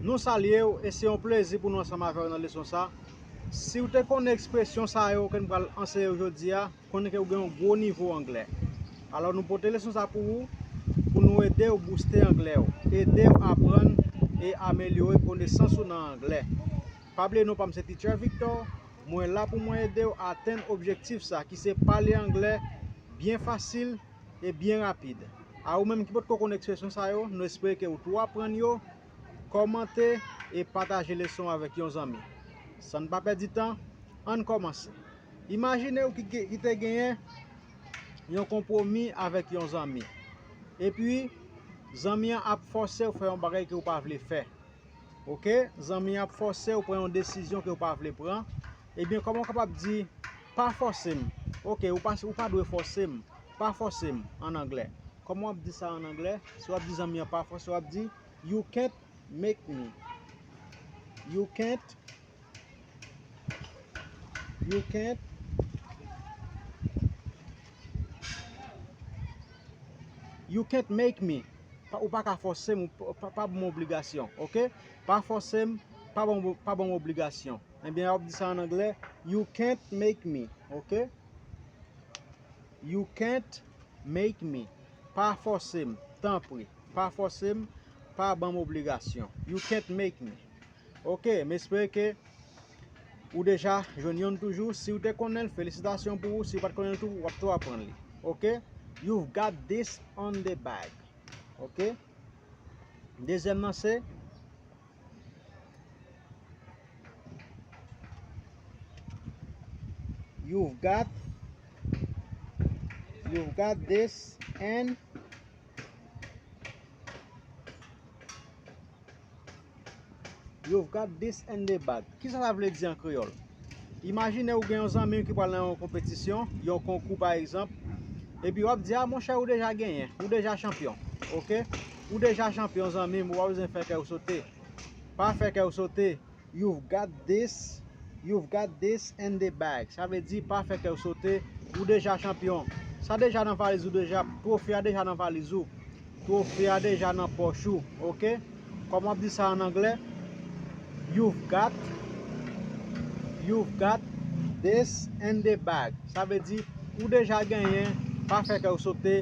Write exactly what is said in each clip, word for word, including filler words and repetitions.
Nou salye w e se yon plezi pou nou ansanm avè w nan leson sa. Si w te konnen ekspresyon sa yo ke n pral anseye w jodi a, konnen ke w gen yon gwo nivo anglè. Alò, nou pote leson sa pou ou, pou nou ede w bouste anglè w, ede w aprann e amelyore konesans ou nan anglè. Pa bliye non pa m se Teacher Victor, mwen la pou mwen ede w atenn objektif sa ki se pale anglè byen fasil e byen rapid. A ou menm ki potko konn ekspresyon sa yo, nou espere ke ou tou aprann yo, kòmante e pataje leson avèk yon zanmi. San n pa pèdi tan, ann kòmanse. Imajine w ki, ki te genyen yon konpwomi avèk yon zanmi. Epi, zanmi an ap fòse w fè yon bagay ke w pa vle fè. Oke? Zanmi an ap fòse w pran yon desizyon ke w pa vle pran. Ebyen, kòman w kapab di, pa fòse m? Oke, ou pa, ou pa dwe fòse m. Pa fòse m, an anglè. Kòman w ap di sa an anglè? Si w ap di zanmi an pa fòse, w ap di, you can't make me. You can't. You can't. You can't make me. Pa, ou pa ka fòse m, ou pa, pa ban m obligasyon, oke? Pa fòse m, pa ban m, pa ban m obligasyon. Ebyen, w ap di sa an anglè, you can't make me, oke? You can't make me. Pa fòse m, tanpri. Pa fòse m, pa ban m obligasyon. You can't make me. Oke, m espere ke ou deja jwenn youn toujou. Si w te konnen l, felisitasyon pou ou. Si w pa t konnen l tou, w ap tou aprann li. Oke? You've got this on the bag. Oke? Dezyèm nan se, you've got, you've got this and You've got this in the bag. Kisa sa vle di an kreyòl? Imajine ou gen yon zanmi w ki pral nan yon konpetisyon, yon konkou pa egzanp, epi w ap di, a monchè, ou deja genyen, ou deja chanpyon, oke? Ou deja chanpyon, zanmi m, ou pa bezwen fè kè w sote. Pa fè kè w sote. You've got this, you've got this in the bag. Sa vle di, pa fè kè w sote, ou deja chanpyon. Sa deja nan valiz ou deja, twofe a deja nan valiz ou. Twofe a deja nan pòch ou, oke? Kòman w ap di sa an anglè? You've got, you've got this in the bag. Sa vle di, ou deja genyen, pa fè kè w sote,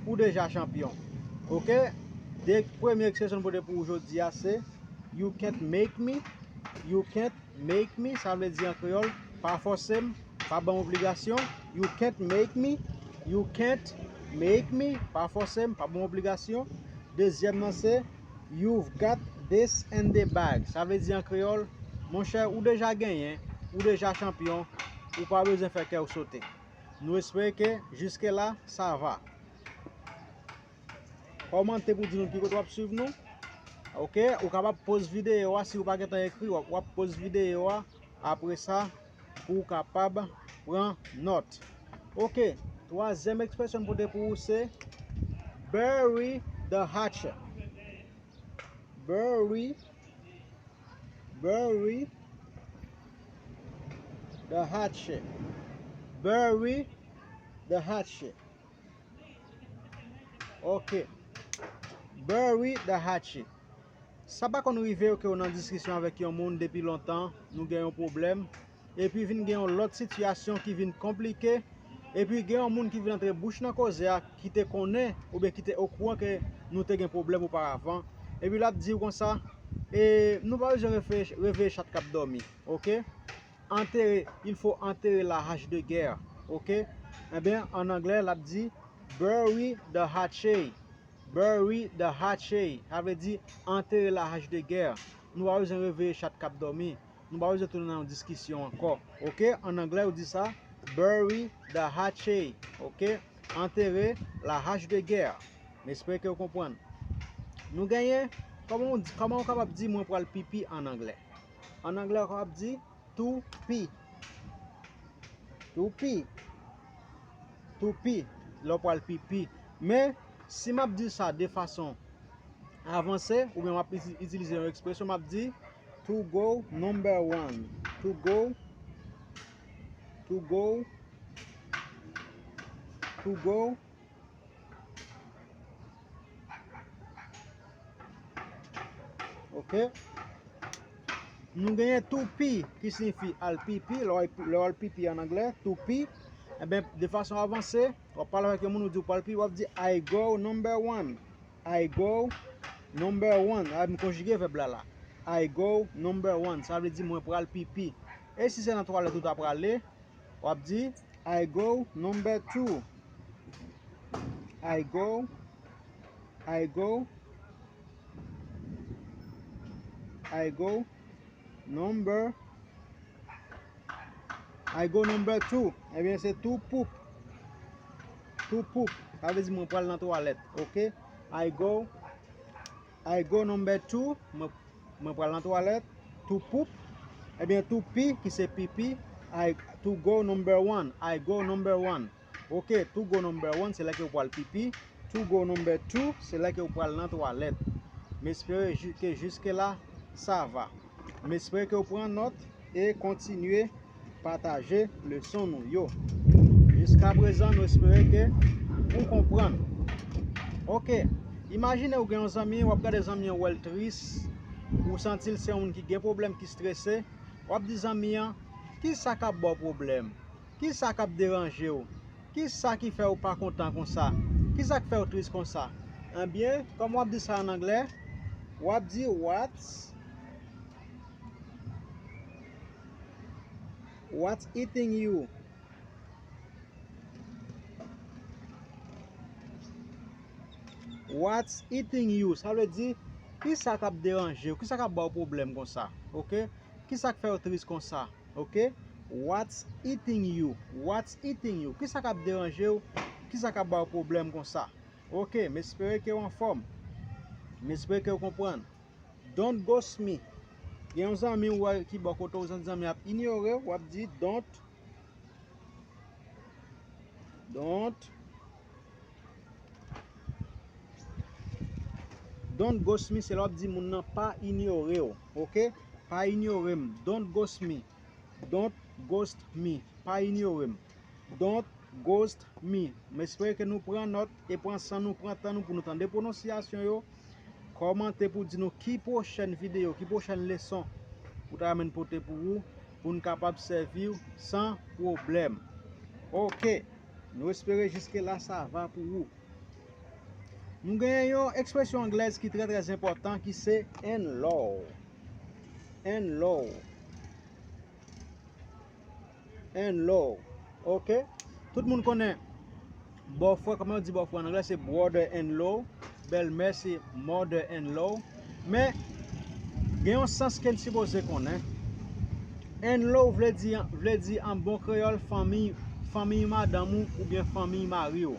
ou deja chanpyon. Oke? De premye ekspresyon nou pote pou ou jodi a se, you can't make me, you can't make me, sa vle di an kreyòl, pa fòse m, pa ban m obligasyon. You can't make me, you can't make me, pa fòse m, pa ban m obligasyon. Dezyèm nan se, you've got this in the bag, sa vle di an kreyòl, monchè, ou deja genyen, ou deja chanpyon, ou pa bezwen fè kè w sote. Nou espere ke jiske la, sa va. Kòmante pou di nou ki kote w ap swiv nou. Oke, ou kapab poz videyo a, si ou pa gentan ekri, w ap, w ap poz videyo a apre sa pou w kapab pran nòt. Oke, twazyèm ekspresyon m pote pou ou se bury the hatchet. Bury, bury the hatchet. Bury the hatchet. Ok. Bury the hatchet. Sa pa konn rive w ke w nan diskisyon avèk yon moun depi lontan, nou gen yon pwoblèm, epi vin gen yon lòt sitiyasyon ki vin konplike, epi gen yon moun ki vin antre bouch nan koze a, ki te konnen, oubyen ki te okouran ke nou te gen pwoblèm oparavan, epi l ap di w konsa, e nou pa bezwen reveye, reveye chat k ap dòmi, ok? Enterrer, il faut enterrer la hache de guerre, ok? Ebyen, an anglè, l ap di, bury the hatchet. Bury the hatchet. Sa vle di, antere la hache de guerre. Nou pa bezwen reveye chat k ap dòmi. Nou pa bezwen tounen nan yon diskisyon ankò. Ok? An anglè, ou di sa, bury the hatchet. Ok? Antere la hache de guerre. M espere ke w konprann. Nou genyen, kòman w di, kòman w kapab di, mwen pral pipi an anglè? An anglè, w kapab di, to pee. To pee. To pee. Lè w pral pipi. Men, si m ap di sa de fason avanse, oubyen m ap iti-, itilize yon ekspresyon, m ap di, to go number one. To go. To go. To go. Ok. Nou genyen to pee, ki siyifi al pipi, lè w al pipi an anglè, to pee. Ebyen, de fason avanse, w ap pale avèk yon moun, ou di w pral pipi, w ap di, "I go number one." "I go number one." A, m konjige vèb la la. "I go number one." Sa vle di, "Mwen pral pipi." E si se nan twalèt ou ta prale, w ap di, "I go number two." I go, I go, I go number, I go number two. Ebyen, se to poop. To poop. Sa vle di mwen pral nan twalèt. Oke? I go, I go number two. Mwen, mwen pral nan twalèt. To poop. Ebyen, to pee, ki se pipi. I, to go number one. I go number one. Oke, to go number one, se lè ke w pral pipi. To go number two, se lè ke w pral nan twalèt. M espere ju-, ke jiske la, sa va. M espere ke w pran nòt e kontinye pataje leson nou yo. Jiska prezan, nou espere ke ou konprann. Oke, imajine w gen yon zanmi, w ap gade zanmi an, w wè l tris, ou santi l se yon moun ki gen pwoblèm, ki strese, w ap di zanmi an, "Kisa k ap ba w pwoblèm? Kisa k ap deranje w? Kisa ki fè w pa kontan konsa? Kisa k fè w tris konsa?" Ebyen, kòman w ap di sa an anglè? W ap di, "What's, what's eating you?" What's eating you? Sa vle di, kisa k ap deranje w? Kisa k ap ba w pwoblèm konsa? Oke? Kisa k fè w tris konsa? Oke? What's eating you? What's eating you? Kisa k ap deranje w? Kisa k ap ba w pwoblèm konsa? Oke, m espere ke w anfòm. M espere ke w konprann. Don't ghost me. Gen yon zanmi w wè ki bò kote w, zanmi ap inyore w, w ap di, "Don't, don't, don't ghost me," se lè w ap di moun nan pa inyore w, oke? Pa inyore m. Don't ghost me. Don't ghost me. Pa inyore m. Don't ghost me. M espere ke nou pran nòt e pran san nou, pran tan nou pou nou tande pwononsyasyon yo. Kòmante pou di nou ki pwochèn videyo, ki pwochèn leson ou ta renmen pote pou ou, pou n kapab sèvi w san pwoblèm. Oke. Nou espere jiske la sa va pou ou. Nou genyen yon ekspresyon anglèz ki trè, trè enpòtan, ki se in law. In law. In law. Oke? Tout moun konnen bòfrè, kòman yo di bòfrè an anglè, se brother in law. Bèlmè se mother in law. Men, gen yon sans ke n sipoze konnen. In law vle di, vle di an bon kreyòl, fanmi, fanmi madanm ou oubyen fanmi mari w.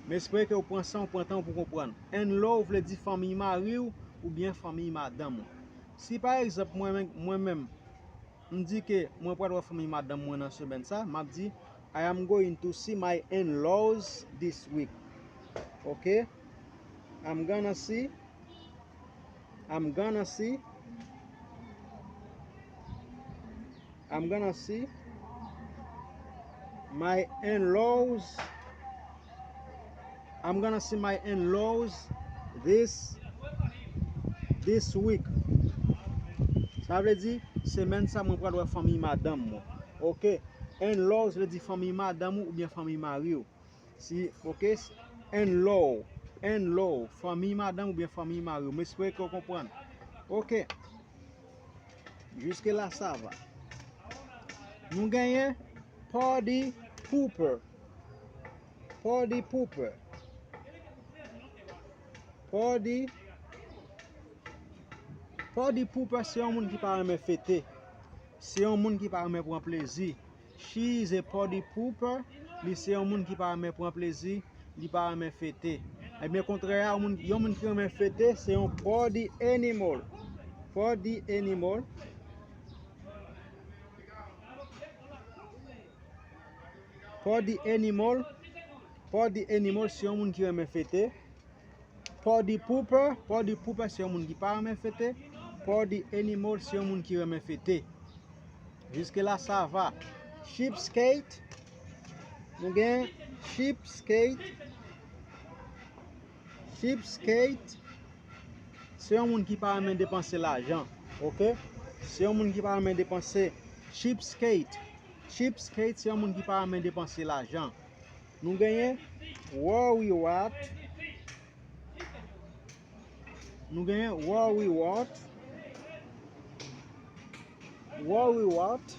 M espere ke w pran san w, pran tan w pou w konprann. In law vle di fanmi mari w oubyen fanmi madanm ou. Si pa egzanp, mwen menm, mwen menm, m di ke mwen pral wè fanmi madanm mwen nan semèn sa, m ap di, "I am going to see my in-laws this week." Oke? I'm gonna see, I'm gonna see, I'm gonna see my in-laws. I'm gonna see my in-laws this, this week. Sa vle di, semèn sa mwen pral wè fanmi madanm mwen. Oke. In-laws vle di fanmi madanm ou oubyen fanmi mari w. Si, oke, in-law, in-law, fanmi madanm oubyen fanmi mari w. M espere ke w konprann. Oke. Jiske la sa va. Nou genyen party pooper. Party pooper. Party, party pooper se yon moun ki pa renmen fete. Se yon moun ki pa renmen pran plezi. She is a party pooper. Li se yon moun ki pa renmen pran plezi. Li pa renmen fete. Ebyen, kontrè a, yon moun, yon moun ki renmen fete, se yon party animal. Party animal. Party animal. Party animal se yon moun ki renmen fete. Party pooper, party pooper se yon moun ki pa renmen fete. Party animal se yon moun ki renmen fete. Jiske la sa va. Cheapskate. Nou gen cheapskate. Cheapskate se yon moun ki pa renmen depanse lajan. Oke? se yon moun ki pa renmen depanse. Cheapskate, cheapskate se yon moun ki pa renmen depanse lajan. Nou genyen worrywart. Nou genyen worrywart. Worrywart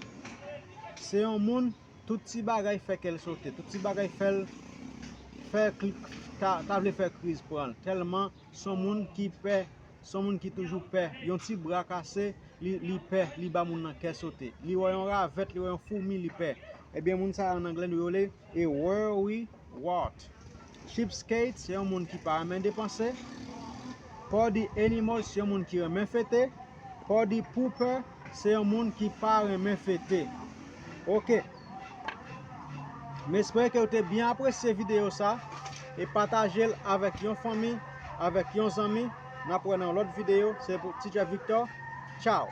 se yon moun, tout ti bagay fè kè l sote, tout ti bagay fè l fè klik, ta, ta vle fè kriz pran l. Tèlman se yon moun ki pè, se yon moun ki toujou pè. Yon ti bra kase, li, li pè, li ba moun nan kè sote. Li wè yon ravèt, li wè yon foumi, li pè. Ebyen, moun sa a, an anglè, nou rele a worrywart. Cheapskate se yon moun ki pa renmen depanse. Party animal se yon moun ki renmen fete. Party pooper se yon moun ki pa renmen fete. Ok. M espere ke w te byen apresye videyo sa e pataje l avèk yon fanmi, avèk yon zanmi. N ap wè nan lòt videyo. Se pou Teacher Victor. Tchao.